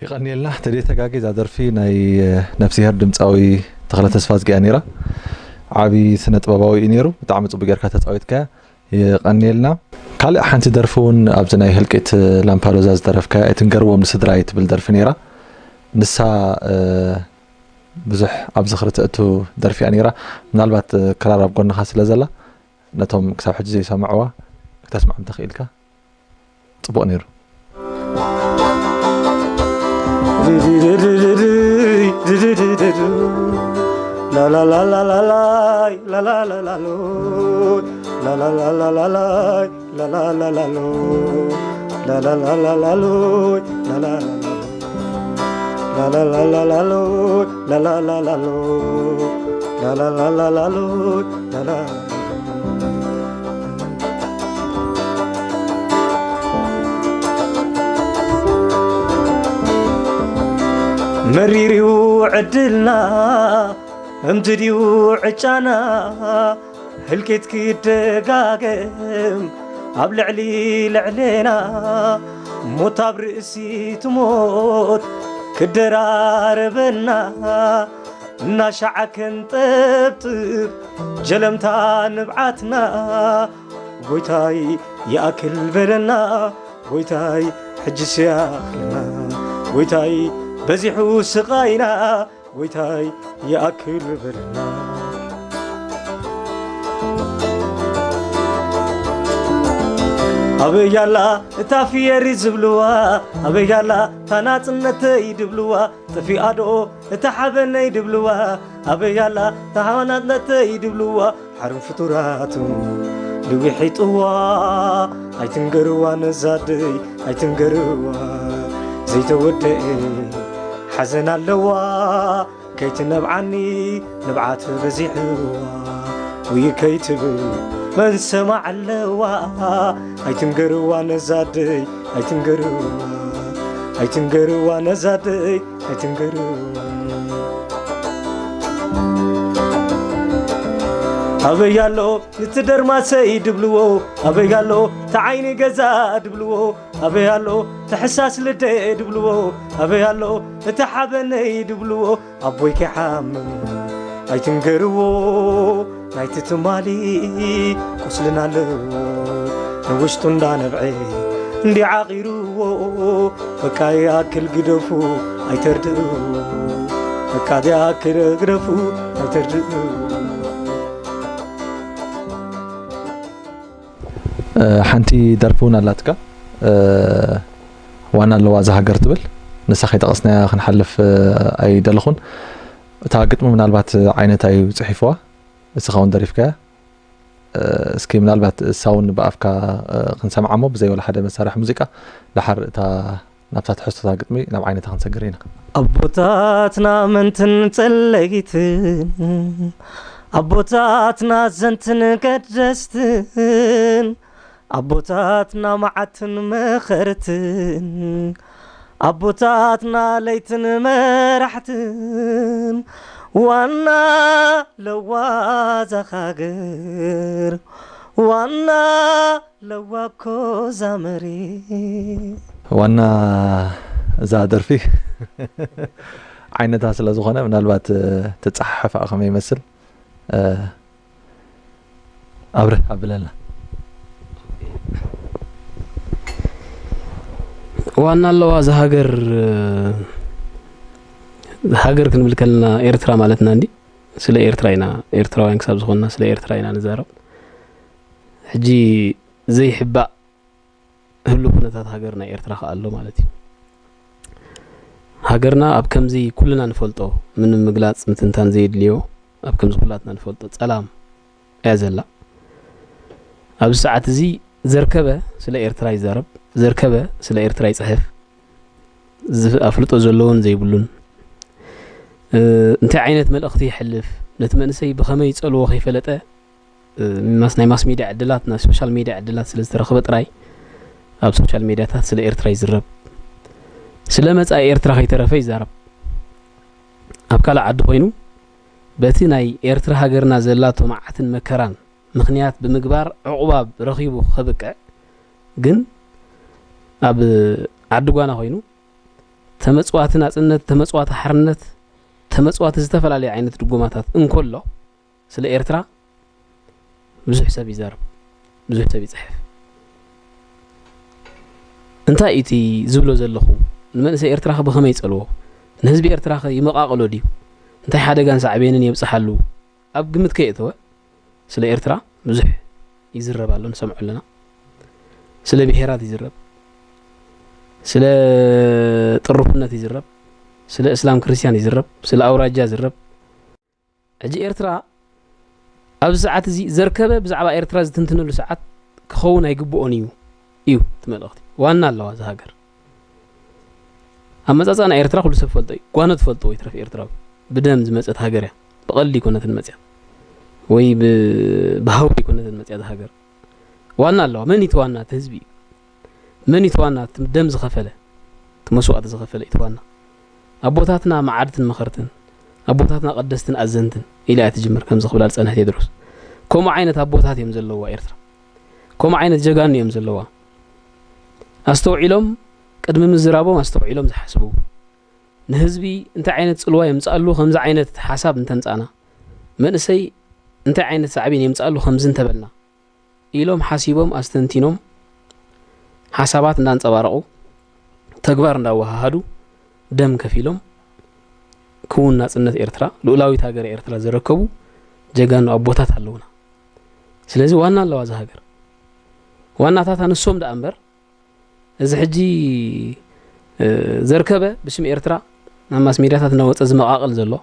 ይቐንየልና። ተደይ ተጋጊ እዛ ደርፊ ናይ ነፍስሄር ድምፃዊ ተኽለ ተስፋዝጊ እያ ነይራ። ዓብዪ ስነ ጥበባዊ እዩ ነይሩ። ብጣዕሚ ፅቡቅ ጌርካ ተፃዊትካያ። ይቐንየልና። ካልእ ሓንቲ ደርፊ እውን ኣብዚ ናይ ህልቂት ላምፓዶዛ ዝደረፍካያ ኣይትንገርዎም ንስድራይ ትብል ደርፊ ነይራ። ንሳ ብዙሕ ኣብ ዝኽሪ ተእቱ ደርፊ እያ ነይራ። ምናልባት ክራር ኣብ ጎንኻ ስለ ዘላ ነቶም ክሳብ ሕጂ ዘይሰምዕዋ ክተስምዖም ተኽኢልካ ጽቡቕ ነይሩ። መሪርዩ ዕድልና እምድድዩ ዕጫና ህልቂት ክደጋገም ኣብ ልዕሊ ልዕሌና ሞት ኣብ ርእሲ ትሞት ክደራረበና እናሻዓከን ጠብጥብ ጀለምታ ንብዓትና ጎይታይ ይኣክል በለና ጎይታይ ሕጅስ ይኣኽለና ጎይታይ በዚሑ ስቓይና ጎይታይ ይኣክል በለና ኣበያላ እታ ፍየሪ ዝብልዋ ኣበያላ እታ ናጽነተይ ድብልዋ ጠፊኣዶ እታ ሓበነይ ድብልዋ ኣበያላ እታ ሓበናጽነተይ ድብልዋ ሓርም ፍጡራቱ ልዊሒጥዋ ኣይትንገርዋ ነዛደይ ኣይትንገርዋ ዘይተወደአ ሓዘን ኣለዋ ከይትነብዓኒ ንብዓት በዚሕዋ ውይ ከይትብል መን ሰማዕ ኣለዋ ኣይትንገርዋ ነዛደይ ኣይትንገርዋ ኣይትንገርዋ ነዛደይ ኣይትንገርዋ ኣበይ ኣሎ ንትደርማሰይ ድብልዎ ኣበይ ኣሎ ተዓይኒ ገዛ ድብልዎ ኣበይ ኣሎ ተሕሳስ ልደ ድብልዎ ኣበይ ኣሎ እቲ ሓበነይ ድብልዎ ኣቦይ ከይሓምም ኣይትንገርዎ ናይቲ ትማሊ ቁስልን ኣለዎ ንውሽጡ እንዳነብዐ እንዲ ዓቒርዎ በቃ ይኣክል ግደፉ ኣይተርድእዎ በቃ ይኣክል ግደፉ ኣይተርድእዎ ሓንቲ ደርፊ እውን ኣላትካ ዋና ኣለዋ እዛ ሃገር ትብል ንሳ ከይጠቐስናያ ክንሓልፍ ኣይደለኹን እታ ግጥሚ ምናልባት ዓይነታ እዩ ፅሒፍዋ እስኻ እውን ደሪፍካያ እስኪ ምናልባት እሳ እውን ብኣፍካ ክንሰምዓ እሞ ብዘይ ወላ ሓደ መሳርሒ ሙዚቃ ደሓር እታ ናብታ ትሕዝቶታ ግጥሚ ናብ ዓይነታ ክንሰግር ኢና ኣቦታትና መንትን ጸለይትን ኣቦታትና ዘንትን ቀደስትን ኣቦታትና መዓትን መኸርትን ኣቦታትና ለይትን መራሕትን ዋና ለዋዛ ሃገር ዋና ለዋኮ ዛመሪ ዋና እዛ ደርፊ ዓይነታ ስለ ዝኾነ ምናልባት ትፀሓሓፍ ከመይ ይመስል ኣብርህ ኣብለና ዋና ኣለዋ እዛ ሃገር ሃገር ክንብል ከለና ኤርትራ ማለትና እንዲ ስለ ኤርትራ ኢና ኤርትራውያን ክሳብ ዝኾንና ስለ ኤርትራ ኢና ንዛረብ ሕጂ ዘይሕባእ ህሉ ኩነታት ሃገር ናይ ኤርትራ ከኣ ኣሎ ማለት እዩ ሃገርና ኣብ ከምዚ ኩልና ንፈልጦ ምንም ምግላፅ ምትንታን ዘየድልዮ ኣብ ከምዚ ኩላትና ንፈልጦ ጸላም እያ ዘላ ኣብዚ ሰዓት እዚ ዘርከበ ስለ ኤርትራ ይዛረብ ዘርከበ ስለ ኤርትራ ይጽሕፍ፣ ዝፍ-፣ ኣፍልጦ ዘለዎን ዘይብሉን፣ እ፣ እንታይ ዓይነት መልእኽቲ ይሕልፍ፣ ነቲ መንእሰይ ብኸመይ ይጸልዎ ከይፈለጠ፣ እ፣ ማስ-፣ ናይ ማስ ሚድያ ዕድላት፣ ናይ ሶሻል ሚድያ ዕድላት ስለ ዝተረኽበ ጥራይ ኣብ ሶሻል ሚድያታት ስለ ኤርትራ ይዝረብ። ስለ መጻኢ ኤርትራ ከይተረፈ ይዛረብ። ኣብ ካልእ ዓዲ ኮይኑ በቲ ናይ ኤርትራ ሃገርና ዘላቶ መዓትን መከራን ምኽንያት ብምግባር ዕቑባ ረኺቡ ከብቅዕ ግን ኣብ ዓዲ ጓና ኮይኑ ተመጽዋቲ ናጽነት፣ ተመጽዋቲ ሓርነት፣ ተመጽዋቲ ዝተፈላለዩ ዓይነት ድጎማታት እንከሎ ስለ ኤርትራ ብዙሕ ሰብ ይዛረብ፣ ብዙሕ ሰብ ይጽሕፍ። እንታይ እዩ እቲ ዝብሎ ዘለኹ? ንመንእሰይ ኤርትራ ከ ብኸመይ ይጸልዎ? ንህዝቢ ኤርትራ ከ ይመቓቕሎ ድዩ? እንታይ ሓደጋን ሳዕቤንን የብጽሓሉ? ኣብ ግምት ከየእተወ ስለ ኤርትራ ብዙሕ ይዝረብ ኣሎ፣ ንሰምዖ ኣለና። ስለ ብሄራት ይዝረብ፣ ስለ ጥርፉነት ይዝረብ፣ ስለ እስላም ክርስቲያን ይዝረብ፣ ስለ ኣውራጃ ይዝረብ። ሕጂ ኤርትራ ኣብዚ ሰዓት እዚ ዘርከበ ብዛዕባ ኤርትራ ዝትንትነሉ ሰዓት ክኸውን ኣይግብኦን እዩ፣ እዩ እቲ መልእኽቲ። ዋና ኣለዋ እዛ ሃገር። ኣመጻጽኣ ናይ ኤርትራ ኩሉ ሰብ ፈልጦ እዩ። ጓኖ ትፈልጦ ወይ ትረፍ ኤርትራዊ። ብደም ዝመጸት ሃገር እያ። ብቐልዲ ኣይኮነትን መጽያ። ወይ ብ-፣ ብሃውሪ ኣይኮነትን መጽያ እዛ ሃገር። ዋና ኣለዋ። መን እዩ እቲ ዋና? እቲ ህዝቢ እዩ። መን እዩ እቲ ዋና? እቲ ደም ዝኸፈለ፣ እቲ መስዋእቲ ዝኸፈለ እዩ እቲ ዋና። ኣቦታትና መዓድትን መኸርትን፣ ኣቦታትና ቀደስትን ኣዘንትን ኢላ እያ ትጅምር፣ ከምዚ ክብላ ዝጸንሐ ቴድሮስ። ከምኡ ዓይነት ኣቦታት እዮም ዘለዋ ኤርትራ። ከምኡ ዓይነት ጀጋኑ እዮም ዘለዋ። ኣስተውዒሎም፣ ቅድሚ ምዝራቦም ኣስተውዒሎም ዝሓስቡ። ንህዝቢ እንታይ ዓይነት ጽልዋ የምጽኣሉ ከምዚ ዓይነት ሓሳብ እንተምጻእና፣ መንእሰይ እንታይ ዓይነት ሳዕቤን የምጽኣሉ ከምዚ እንተበልና ኢሎም ሓሲቦም ኣስተንቲኖም ሓሳባት እንዳንጸባረቑ ተግባር እንዳወሃሃዱ ደም ከፊሎም ክውን ናጽነት ኤርትራ፣ ልኡላዊት ሃገረ ኤርትራ ዘረከቡ ጀጋኑ ኣቦታት ኣለውና። ስለዚ ዋና ኣለዋ እዛ ሃገር። ዋናታት ኣንሶም ደኣ እምበር እዚ ሕጂ፣ እ፣ ዘርከበ ብስም ኤርትራ ናብ ማስ ሚድያታት እናወጸ ዝመቓቕል ዘሎ፣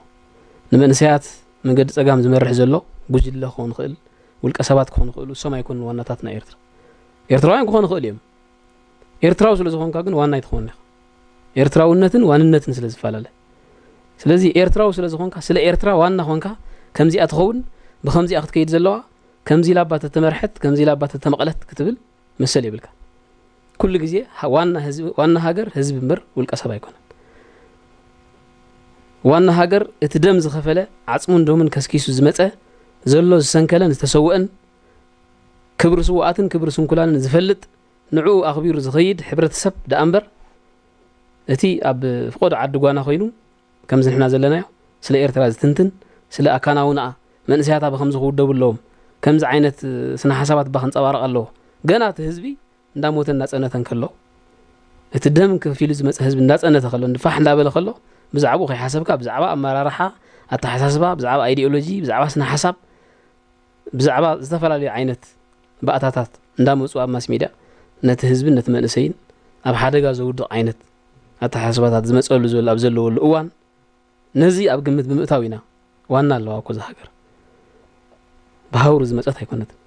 ንመንእሰያት መንገዲ ጸጋም ዝመርሕ ዘሎ ጉጅለ ክኾን ይኽእል፣ ውልቀ ሰባት ክኾኑ ይኽእሉ፣ እሶም ኣይኮኑን ዋናታት ናይ ኤርትራ። ኤርትራውያን ክኾኑ ይኽእሉ እዮም። ኤርትራዊ ስለ ዝኾንካ ግን ዋና ኣይትኾን ኢኻ። ኤርትራውነትን ዋንነትን ስለ ዝፈላለ። ስለዚ ኤርትራዊ ስለ ዝኾንካ፣ ስለ ኤርትራ ዋና ኾንካ፣ ከምዚኣ ትኸውን፣ ብኸምዚኣ ክትከይድ ዘለዋ፣ ከምዚ ኢላ እባ ተተመርሐት፣ ከምዚ ኢላ እባ ተተመቕለት ክትብል መሰል የብልካ። ኩሉ ግዜ ሃ-፣ ዋና ህዝቢ፣ ዋና ሃገር ህዝቢ እምበር ውልቀ ሰብ ኣይኮነን። ዋና ሃገር እቲ ደም ዝኸፈለ፣ ዓጽሙን ደሙን ከስኪሱ ዝመጸ፣ ዘሎ ዝሰንከለን ዝተሰወአን፣ ክብሪ ስውኣትን ክብሪ ስንኩላንን ዝፈልጥ፣ ንዕኡ ኣኽቢሩ ዝኸይድ ሕብረተሰብ ደኣ እምበር፣ እቲ ኣብ ፍቖዶ ዓዲ ጓና ኮይኑ፣ ከምዚ ንሕና ዘለናዮ፣ ስለ ኤርትራ ዝትንትን፣ ስለ ኣካናውንኣ፣ መንእሰያታ ብኸምዚ ክውደቡ ኣለዎም፣ ከምዚ ዓይነት፣ እ፣ ስነ ሓሳባት እባ ክንጸባረቕ ኣለዎ። ገና እቲ ህዝቢ እንዳሞተ እንዳጸነተ እንከሎ፣ እቲ ደም ከፊሉ ዝመጸ ህዝቢ እንዳጸነተ ከሎ፣ እንድፋሕ እንዳበለ ከሎ፣ ብዛዕባኡ ከይሓሰብካ፣ ብዛዕባ ኣመራርሓ፣ ኣተሓሳስባ፣ ብዛዕባ ኣይዲዮሎጂ፣ ብዛዕባ ስነ ሓሳብ፣ ብዛዕባ ዝተፈላለዩ ዓይነት ባእታታት እንዳመጹ ኣብ ማስ ሚድያ ነቲ ህዝብን ነቲ መንእሰይን ኣብ ሓደጋ ዘውድቕ ዓይነት ኣተሓሳስባታት ዝመጸሉ ዘሎ ኣብ ዘለወሉ እዋን፣ ነዚ ኣብ ግምት ብምእታው ኢና። ዋና ኣለዋ እኮ እዛ ሃገር። ብሃውሪ ዝመጸት ኣይኮነትን።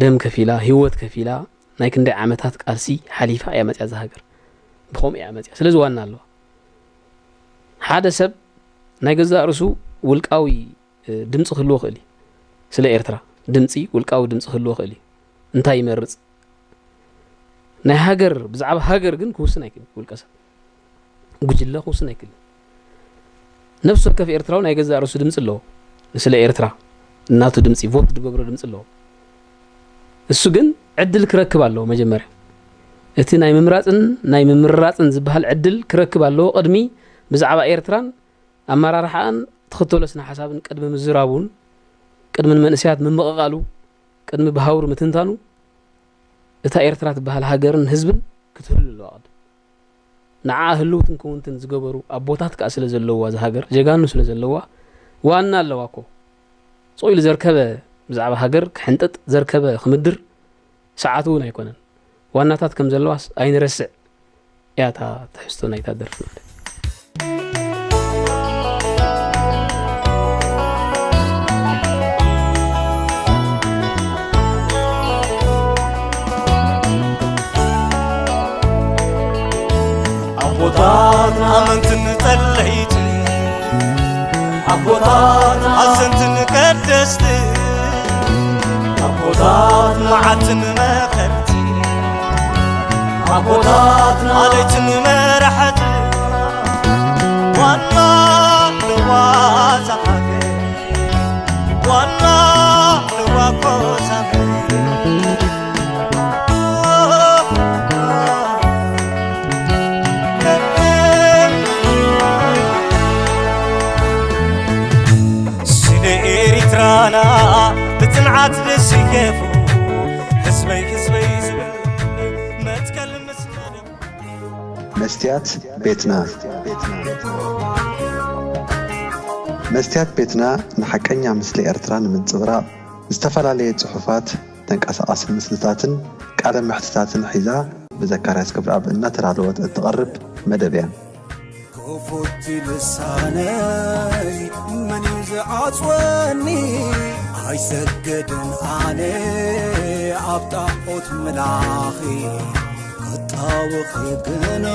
ደም ከፊላ፣ ህይወት ከፊላ፣ ናይ ክንደይ ዓመታት ቃልሲ ሓሊፋ እያ መጽያ እዛ ሃገር። ብኸምኡ እያ መጽያ። ስለዚ ዋና ኣለዋ። ሓደ ሰብ ናይ ገዛእ ርእሱ ውልቃዊ፣ እ፣ ድምጺ ክህልዎ ይኽእል እዩ። ስለ ኤርትራ ድምጺ፣ ውልቃዊ ድምጺ ክህልዎ ይኽእል እዩ። እንታይ ይመርጽ? ናይ ሃገር፣ ብዛዕባ ሃገር ግን ክውስን ኣይክእልን ውልቀ ሰብ። ጉጅለ ክውስን ኣይክእልን። ነፍሲ ወከፍ ኤርትራዊ ናይ ገዛእ ርእሱ ድምጺ ኣለዎ። ስለ ኤርትራ እናቱ ድምጺ፣ ቮት ዝገብሮ ድምጺ ኣለዎ። እሱ ግን ዕድል ክረክብ ኣለዎ መጀመርያ። እቲ ናይ ምምራጽን ናይ ምምርራጽን ዝበሃል ዕድል ክረክብ ኣለዎ ቅድሚ ብዛዕባ ኤርትራን ኣመራርሓኣን ትኽተሎ ስነ ሓሳብን ቅድሚ ምዝራቡን ቅድሚ ንመንእሰያት ምምቕቓሉ ቅድሚ ብሃውሪ ምትንታኑ እታ ኤርትራ ትበሃል ሃገርን ህዝብን ክትህሉ ኣለዋ ቅድም። ንዓኣ ህልውትን ክውንትን ዝገበሩ ኣቦታት ከኣ ስለ ዘለዋ እዛ ሃገር፣ ጀጋኑ ስለ ዘለዋ፣ ዋና ኣለዋ እኮ። ስቕ ኢሉ ዘርከበ ብዛዕባ ሃገር ክሕንጥጥ፣ ዘርከበ ክምድር ሰዓቱ እውን ኣይኮነን። ዋናታት ከም ዘለዋስ ኣይንረስዕ እያ እታ ትሕዝቶ ናይታ ደርፊ ማለት። ኣቦታትና ኣመንትን ጸለይትን፣ ኣቦታትና ኣዘንትን ቀደስትን፣ ኣቦታትና መዓትን መኸርቲ፣ ኣቦታትና ኣለይትን መራሕቲ፣ ዋና ለዋዛ ሃገር፣ ዋና ለዋኮ ዛመር። ስለ ኤሪትራና ብጽንዓት ዝስየፉ ህዝበይ ህዝበይ ዝብል መትከል ምስ መደብ መስትያት ቤትና። መስትያት ቤትና ንሓቀኛ ምስሊ ኤርትራ ንምንጽብራቕ ዝተፈላለየ ጽሑፋት፣ ተንቀሳቓሲ ምስልታትን ቃለ መሕትታትን ሒዛ ብዘካርያስ ክብረኣብ እናተዳለወት እትቐርብ መደብ እያ። ክፉት ልሳነይ መን እዩ ዝዓጽወኒ? ኣይሰግድን ኣነ ኣብ ጣዖት ምላኺ ክጣወኺ ግና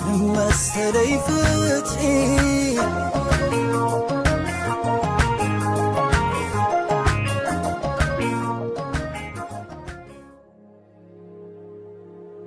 ንመሰለይ ፍትሒ